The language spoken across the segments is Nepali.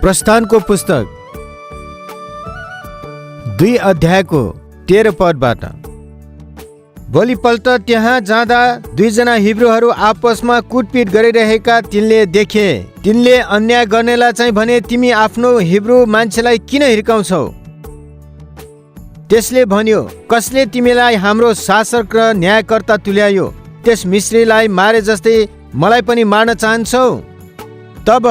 प्रस्थानको पुस्तक 2 अध्यायको 13 पदबाट। भोलिपल्ट त्यहाँ जाँदा 2 जना हिब्रूहरू आपसमा कुटपिट गरिरहेका तिनले देखे। तिनले अन्याय गर्नेलाई चाहिँ भने, तिमी आफ्नो हिब्रू मान्छेलाई किन हिर्काउँछौ? त्यसले भन्यो, कसले तिमीलाई हाम्रो शासक र न्यायकर्ता तुल्यायो? त्यस मिश्रीलाई मारे जस्तै मलाई पनि मार्न चाहन्छौ? तब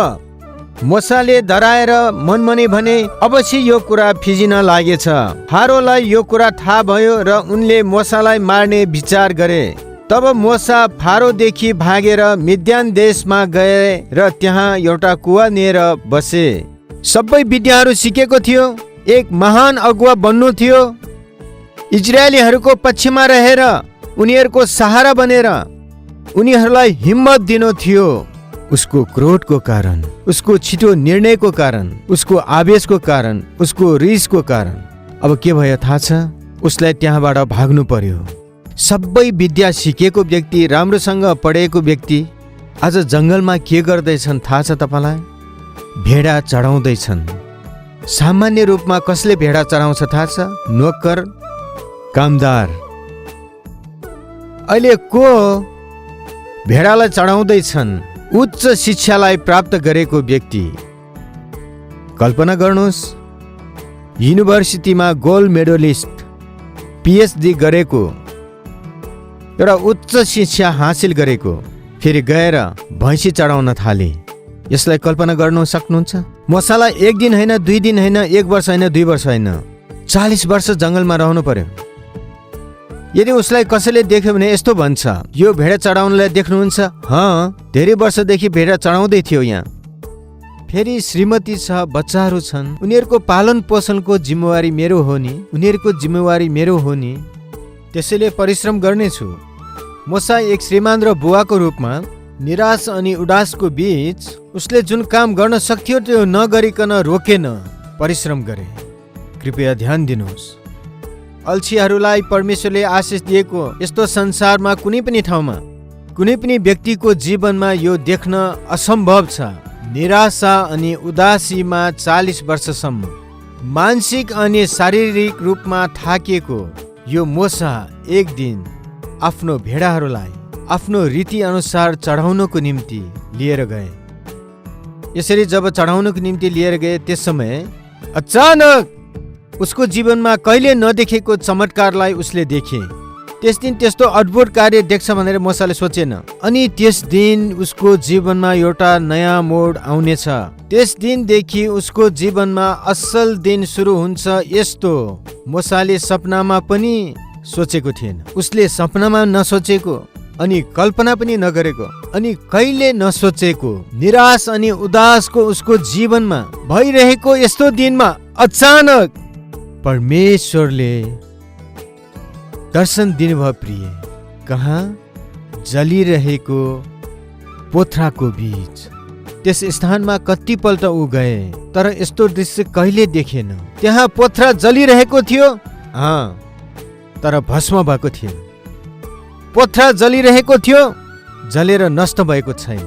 मोसाले डराएर मनमनै भने, अवश्य यो कुरा फिजिन लागेछ। फारोलाई यो कुरा थाहा भयो र उनले मोसालाई मार्ने विचार गरे। तब मोसा फारोदेखि भागेर मिद्यान देशमा गए र त्यहाँ एउटा कुवा लिएर बसे। सबै विद्याहरू सिकेको थियो, एक महान अगुवा बन्नु थियो। इजरायलीहरूको पक्षमा रहेर उनीहरूको सहारा बनेर उनीहरूलाई हिम्मत दिनु थियो। उसको क्रोधको कारण, उसको छिटो निर्णयको कारण, उसको आवेशको कारण, उसको रिसको कारण अब के भयो थाहा छ? उसलाई त्यहाँबाट भाग्नु पर्यो। सबै विद्या सिकेको व्यक्ति, राम्रोसँग पढेको व्यक्ति आज जङ्गलमा के गर्दैछन् थाहा छ तपाईँलाई? भेडा चढाउँदैछन्। सामान्य रूपमा कसले भेडा चढाउँछ थाहा छ? नोकर, कामदार। अहिले को भेडालाई चढाउँदैछन्? उच्च शिक्षालाई प्राप्त गरेको व्यक्ति। कल्पना गर्नुहोस्, युनिभर्सिटीमा गोल्ड मेडलिस्ट, पिएचडी गरेको, एउटा उच्च शिक्षा हासिल गरेको, फेरि गएर भैँसी चढाउन थाले। यसलाई कल्पना गर्न सक्नुहुन्छ? मोसालाई 1 दिन होइन, 2 दिन होइन, 1 वर्ष होइन, 2 वर्ष होइन, 40 वर्ष जङ्गलमा रहनु पर्यो। यदि उसलाई कसैले देख्यो भने यस्तो भन्छ, यो भेडा चढाउनलाई देख्नुहुन्छ? धेरै वर्षदेखि भेडा चढाउँदै थियो यहाँ। फेरि श्रीमती छ, बच्चाहरू छन्, उनीहरूको पालन पोषणको जिम्मेवारी मेरो हो नि, उनीहरूको जिम्मेवारी मेरो हो नि, त्यसैले परिश्रम गर्नेछु। मोसा एक श्रीमान र बुवाको रूपमा निराश अनि उदासको बीच उसले जुन काम गर्न सक्थ्यो त्यो नगरिकन रोकेन, परिश्रम गरे। कृपया ध्यान दिनुहोस्, अल्छीहरूलाई परमेश्वरले आशिष दिएको यस्तो संसारमा कुनै पनि ठाउँमा, कुनै पनि व्यक्तिको जीवनमा यो देख्न असम्भव छ। निराशा अनि उदासीमा 40 वर्षसम्म मानसिक अनि शारीरिक रूपमा थाकिएको यो मोसा एक दिन आफ्नो भेडाहरूलाई आफ्नो रीति अनुसार चढाउनको निम्ति लिएर गए। यसरी जब चढाउनको निम्ति लिएर गए, त्यस समय अचानक उसको जीवनमा कहिले नदेखेको चमत्कारलाई उसले देखे। त्यस दिन त्यस्तो अद्भुत कार्य देख्छ भनेर मोसाले सोचेन। अनि त्यस दिन उसको जीवनमा एउटा नयाँ मोड आउनेछ। त्यस दिनदेखि उसको जीवनमा असल दिन सुरु हुन्छ। यस्तो मोसाले सपनामा पनि सोचेको थिएन। उसले सपनामा नसोचेको अनि कल्पना पनि नगरेको अनि कहिले नसोचेको निराश अनि उदासको उसको जीवनमा भइरहेको यस्तो दिनमा अचानक परमेश्वरले दर्शन दिनुभयो। प्रिय, कहाँ? जलिरहेको पोथ्राको बीच। त्यस स्थानमा कतिपल्ट ऊ गए, तर यस्तो दृश्य कहिले देखेन। त्यहाँ पोथ्रा जलिरहेको थियो, तर भस्म भएको थिएन। पोथ्रा जलिरहेको थियो, जलेर नष्ट भएको छैन।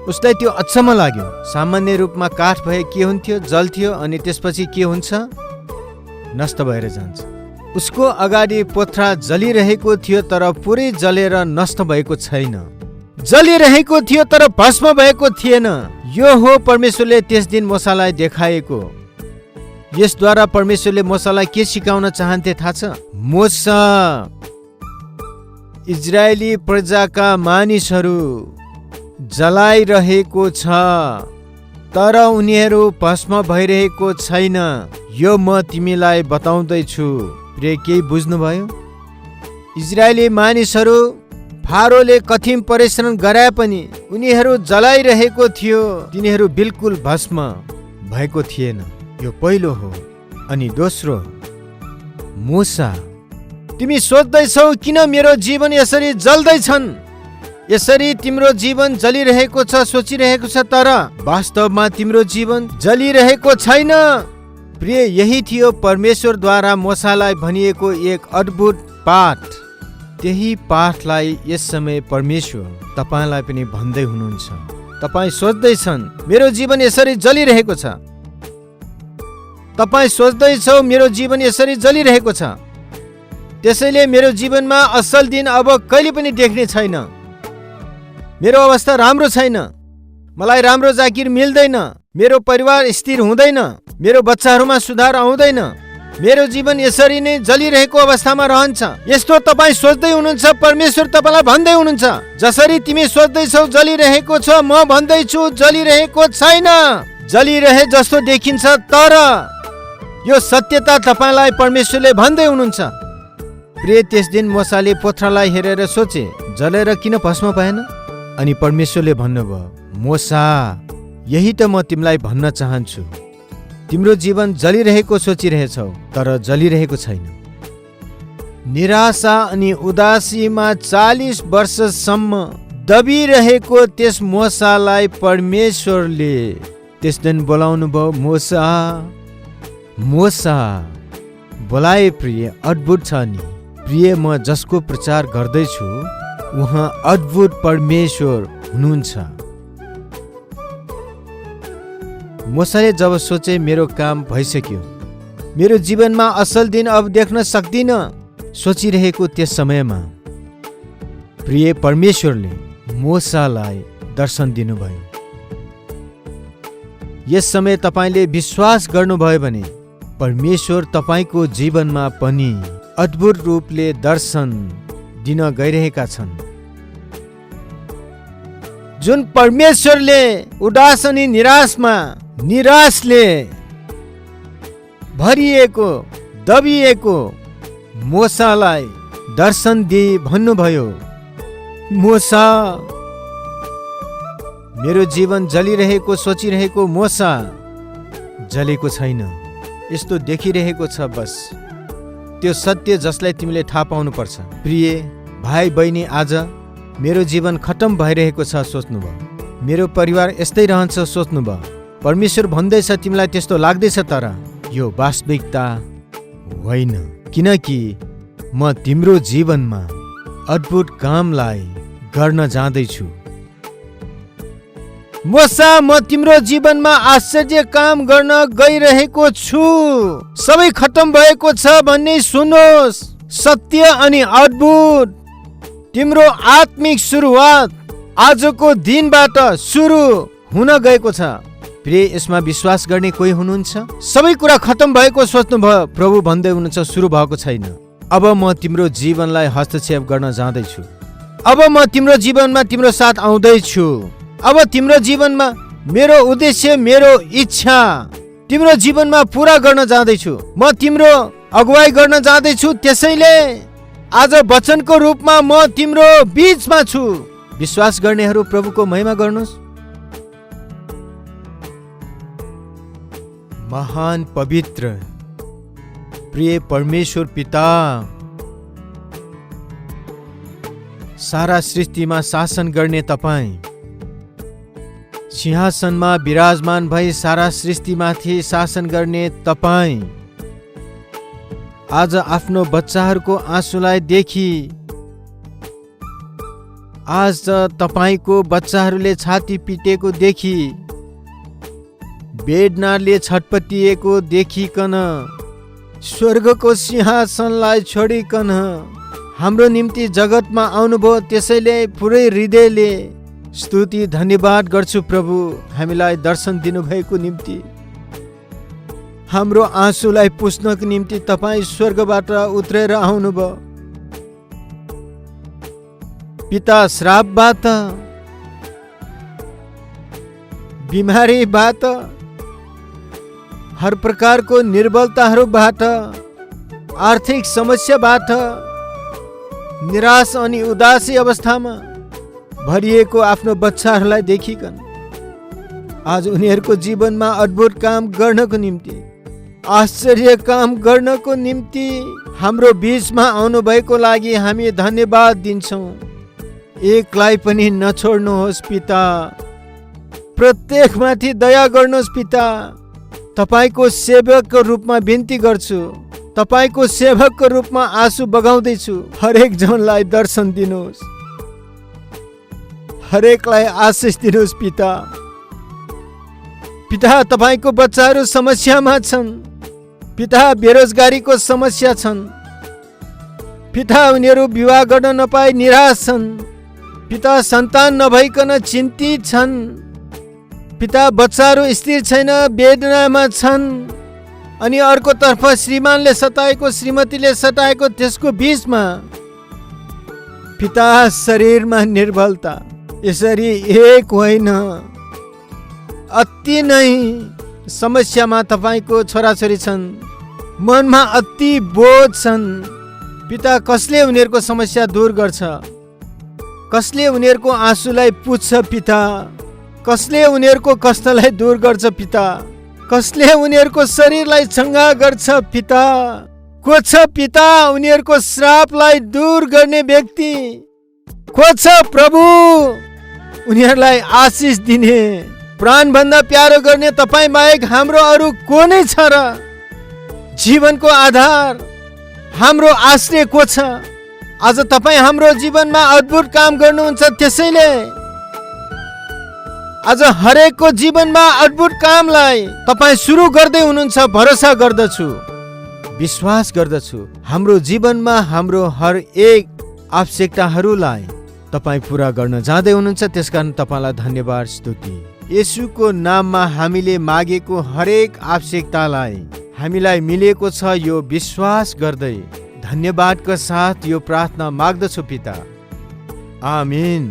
उसलाई त्यो अचम्म लाग्यो। सामान्य रूपमा काठ भए के हुन्थ्यो? जल्थ्यो अनि त्यसपछि के हुन्छ? नष्ट भएर जान्छ। उसको अगाडि पोथ्रा जलिरहेको थियो, तर पुरै जलेर नष्ट भएको छैन। जलिरहेको थियो तर भस्म भएको थिएन। यो हो परमेश्वरले त्यस दिन मोसालाई देखाएको। यसद्वारा परमेश्वरले मोसालाई के सिकाउन चाहन्थे थाहा छ? मोसा, इजरायली प्रजाका मानिसहरू जलाइरहेको छ, तर उनीहरू भस्म भइरहेको छैन। यो म तिमीलाई बताउँदैछु। प्रिय, केही बुझ्नुभयो? इजरायली मानिसहरू फारोले कठिन परिश्रम गराए पनि उनीहरू जलाइरहेको थियो। तिनीहरू बिल्कुल भस्म भएको थिएन। यो पहिलो हो। अनि दोस्रो, मोसा, तिमी सोच्दैछौ किन मेरो जीवन यसरी जल्दैछन्? यसरी तिम्रो जीवन जलिरहेको छ, सोचिरहेको छ, तर वास्तवमा तिम्रो जीवन जलिरहेको छैन। प्रिय, यही थियो परमेश्वरद्वारा मोसालाई भनिएको एक अद्भुत पाठ। त्यही पाठलाई यस समय परमेश्वर तपाईँलाई पनि भन्दै हुनुहुन्छ। तपाईँ सोच्दैछन् मेरो जीवन यसरी जलिरहेको छ। तपाईँ सोच्दैछौ मेरो जीवन यसरी जलिरहेको छ, त्यसैले मेरो जीवनमा असल दिन अब कहिले पनि देख्ने छैन। मेरो अवस्था राम्रो छैन, मलाई राम्रो जागिर मिल्दैन, मेरो परिवार स्थिर हुँदैन, मेरो बच्चाहरूमा सुधार आउँदैन, मेरो जीवन यसरी नै जलिरहेको अवस्थामा रहन्छ। यस्तो तपाईँ सोच्दै हुनुहुन्छ। परमेश्वर तपाईँलाई भन्दै हुनुहुन्छ, जसरी तिमी सोच्दैछौ जलिरहेको छ, म भन्दैछु जलिरहेको छैन। जलिरहे जस्तो देखिन्छ, तर यो सत्यता तपाईँलाई परमेश्वरले भन्दै हुनुहुन्छ। प्रिय, त्यस दिन मोसाले पोथ्रालाई हेरेर सोचे, जलेर किन भस्म भएन? अनि परमेश्वरले भन्नुभयो, मोसा, यही त म तिमीलाई भन्न चाहन्छु। तिम्रो जीवन जलिरहेको सोचिरहेछौ, तर जलिरहेको छैन। निराशा अनि उदासीमा 40 वर्षसम्म दबिरहेको त्यस मोसालाई परमेश्वरले त्यस दिन बोलाउनु भयो, मोसा, मोसा। बोलाए प्रिय, अद्भुत छ नि। प्रिय, म जसको प्रचार गर्दैछु उहाँ अद्भुत परमेश्वर हुनुहुन्छ। मोसाले जब सोचे मेरो काम भइसक्यो, मेरो जीवनमा असल दिन अब देख्न सक्दिन, सोचिरहेको त्यस समयमा प्रिय परमेश्वरले मोसालाई दर्शन दिनुभयो। यस समय तपाईँले विश्वास गर्नुभयो भने परमेश्वर तपाईँको जीवनमा पनि अद्भुत रूपले दर्शन दिन गइरहेका छन्। जुन परमेश्वरले उदास अनि निराशले भरिएको दबिएको मोसालाई दर्शन दिई भन्नुभयो, मोसा, मेरो जीवन जलिरहेको सोचिरहेको मोसा जलेको छैन, यस्तो देखिरहेको छ। बस त्यो सत्य जसलाई तिमीले थाहा पाउनुपर्छ। प्रिय भाइ बहिनी, आज मेरो जीवन खत्तम भइरहेको छ सोच्नुभयो, मेरो परिवार यस्तै रहन्छ सोच्नुभयो। परमेश्वर भन्दैछ तिमीलाई त्यस्तो लाग्दैछ, तर यो वास्तविकता होइन, किनकि म तिम्रो जीवनमा अद्भुत कामलाई गर्न जाँदैछु। मोसा, म तिम्रो जीवनमा आश्चर्य काम गर्न गइरहेको छु। सबै खत्तम भएको छ भन्ने सुन्नुहोस्। सत्य अनि अद्भुत तिम्रो आत्मिक सुरुवात आजको दिनबाट सुरु हुन गएको छ। प्रिय, यसमा विश्वास गर्ने कोही हुनुहुन्छ? सबै कुरा खत्तम भएको सोच्नुभयो, प्रभु भन्दै हुनुहुन्छ सुरु भएको छैन। अब म तिम्रो जीवनलाई हस्तक्षेप गर्न जाँदैछु। अब म तिम्रो जीवनमा तिम्रो साथ आउँदैछु। अब तिम्रो जीवनमा मेरो उद्देश्य, मेरो इच्छा तिम्रो जीवनमा पूरा गर्न जाँदैछु। म तिम्रो अगुवाई गर्न जाँदैछु। त्यसैले आज वचनको रूपमा म तिम्रो बीचमा छु। विश्वास गर्नेहरू प्रभुको महिमा गर्नुहोस्। महान पवित्र प्रिय परमेश्वर पिता, सारा सृष्टिमा शासन गर्ने तपाईँ, सिंहासनमा विराजमान भई सारा सृष्टिमाथि शासन गर्ने तपाईँ, आज आफ्नो बच्चाहरूको आँसुलाई देखी, आज तपाईँको बच्चाहरूले छाती पिटेको देखी, वेदनाले छटपटिएको देखिकन, स्वर्गको सिंहासनलाई छोडिकन हाम्रो निम्ति जगतमा आउनुभयो। त्यसैले पुरै हृदयले स्तुति धन्यवाद गर्छु प्रभु, हामीलाई दर्शन दिनुभएको निम्ति, हाम्रो आँसुलाई पुस्नको निम्ति तपाईँ स्वर्गबाट उत्रेर आउनुभयो। पिता, श्रापबाट, बिमारीबाट, हर प्रकारको निर्बलताहरूबाट, आर्थिक समस्याबाट, निराश अनि उदासी अवस्थामा भरिएको आफ्नो बच्चाहरूलाई देखिकन आज उनीहरूको जीवनमा अद्भुत काम गर्नको निम्ति, आश्चर्य काम गर्नको निम्ति हाम्रो बीचमा आउनु भएको लागि हामी धन्यवाद दिन्छौँ। एकलाई पनि नछोड्नुहोस् पिता, प्रत्येकमाथि दया गर्नुहोस् पिता। तपाईँको सेवकको रूपमा बिन्ती गर्छु, तपाईँको सेवकको रूपमा आँसु बगाउँदैछु। हरेक जनलाई दर्शन दिनुहोस्, हरेकलाई आशिष दिनुहोस् पिता। पिता, तपाईँको बच्चाहरू समस्यामा छन्। पिता, बेरोजगारीको समस्या छन्। पिता, उनीहरू विवाह गर्न नपाई निराश छन्। पिता, सन्तान नभइकन चिन्तित छन्। पिता, बच्चाहरू स्थिर छैन, वेदनामा छन्। अनि अर्कोतर्फ श्रीमानले सताएको, श्रीमतीले सताएको, त्यसको बीचमा पिता, शरीरमा निर्बलता, यसरी एक होइन, अति नै समस्यामा तपाईँको छोराछोरी छन्। मनमा अति बोझ छन्। पिता, कसले उनीहरूको समस्या दूर गर्छ? कसले उनीहरूको आँसुलाई पुज्छ पिता? कसले उनीहरूको कष्टलाई दूर गर्छ पिता? कसले उनीहरूको शरीरलाई चङ्गा गर्छ पिता? को छ पिता उनीहरूको श्रापलाई दूर गर्ने व्यक्ति? को छ प्रभु उनीहरूलाई आशिष दिने, प्राणभन्दा प्यारो गर्ने तपाईँ बाहेक हाम्रो अरू को नै छ र? जीवनको आधार, हाम्रो आश्रय को छ? आज तपाईँ हाम्रो जीवनमा अद्भुत काम गर्नुहुन्छ। त्यसैले आज हरेकको जीवनमा अद्भुत कामलाई तपाईँ सुरु गर्दै हुनुहुन्छ। भरोसा गर्दछु, विश्वास गर्दछु, हाम्रो जीवनमा हाम्रो हर एक आवश्यकताहरूलाई तपाईँ पुरा गर्न जाँदै हुनुहुन्छ। त्यसकारण तपाईँलाई धन्यवाद, स्तुति। येशूको नाममा हामीले मागेको हरेक आवश्यकतालाई हामीलाई मिलेको छ, यो विश्वास गर्दै धन्यवादका साथ यो प्रार्थना माग्दछु पिता। आमीन।